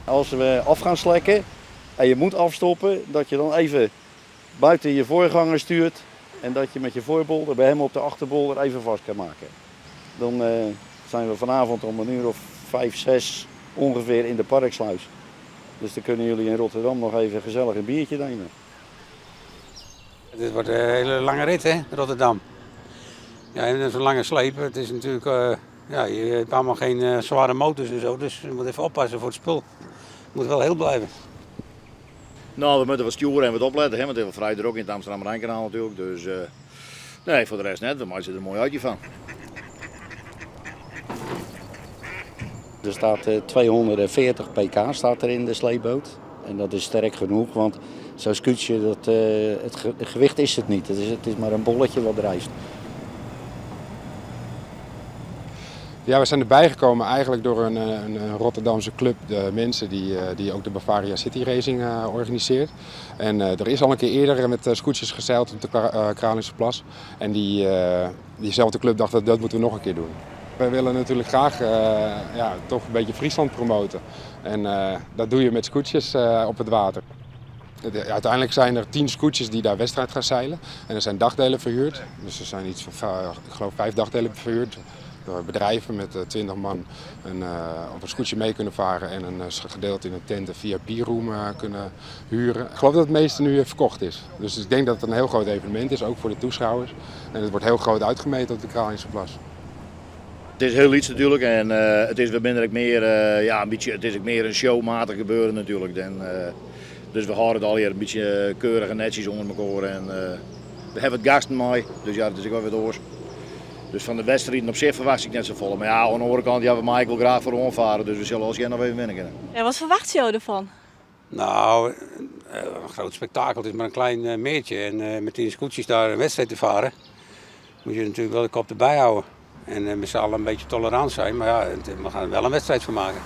Als we af gaan slekken en je moet afstoppen, dat je dan even buiten je voorganger stuurt en dat je met je voorbolder bij hem op de achterbolder even vast kan maken. Dan zijn we vanavond om een uur of 5, 6 ongeveer in de Parksluis. Dus dan kunnen jullie in Rotterdam nog even gezellig een biertje nemen. Dit wordt een hele lange rit, hè, Rotterdam. Ja, en zo'n lange sleep. Het is natuurlijk, ja, je hebt allemaal geen zware motors en zo, dus je moet even oppassen voor het spul. Het moet wel heel blijven. Nou, we moeten wat sturen en wat opletten, hè, want het is wel vrij druk in het Amsterdam-Rijnkanaal natuurlijk. Dus nee, voor de rest net, we maken er een mooi uitje van. Er staat 240 pk staat er in de sleepboot. En dat is sterk genoeg, want zo'n scootje, het gewicht is het niet. Het is maar een bolletje wat drijft. Ja, we zijn erbij gekomen eigenlijk door een Rotterdamse club, de mensen die ook de Bavaria City Racing organiseert. En er is al een keer eerder met scootjes gezeild op de Kralingse Plas. En diezelfde club dacht dat moeten we nog een keer doen. Wij willen natuurlijk graag toch een beetje Friesland promoten. En dat doe je met scootjes op het water. Uiteindelijk zijn er 10 scootjes die daar wedstrijd gaan zeilen. En er zijn dagdelen verhuurd. Dus er zijn iets van, ik geloof, 5 dagdelen verhuurd. Door bedrijven met 20 man op een scootje mee kunnen varen en een gedeelte in een tent, een V I P-room kunnen huren. Ik geloof dat het meeste nu verkocht is. Dus ik denk dat het een heel groot evenement is, ook voor de toeschouwers. En het wordt heel groot uitgemeten op de Kralingse Plas. Het is heel iets natuurlijk en het is wat minder ook meer ja, een beetje, het is ook meer een showmatig gebeuren natuurlijk. En dus we houden het al hier een beetje keurig en netjes onder elkaar en we hebben het gasten mee, dus ja, dat is ook wel weer oors. Dus van de wedstrijden op zich verwacht ik net zo vol. Maar ja, aan de andere kant, ja, we maken wel graag voor omvaren, dus we zullen als jij nog even winnen kunnen. Ja, wat verwacht je ervan? Nou, een groot spektakel, het is maar een klein meertje. En met 10 scootjes daar een wedstrijd te varen, moet je natuurlijk wel de kop erbij houden. En met z'n allen een beetje tolerant zijn, maar ja, we gaan er wel een wedstrijd van maken.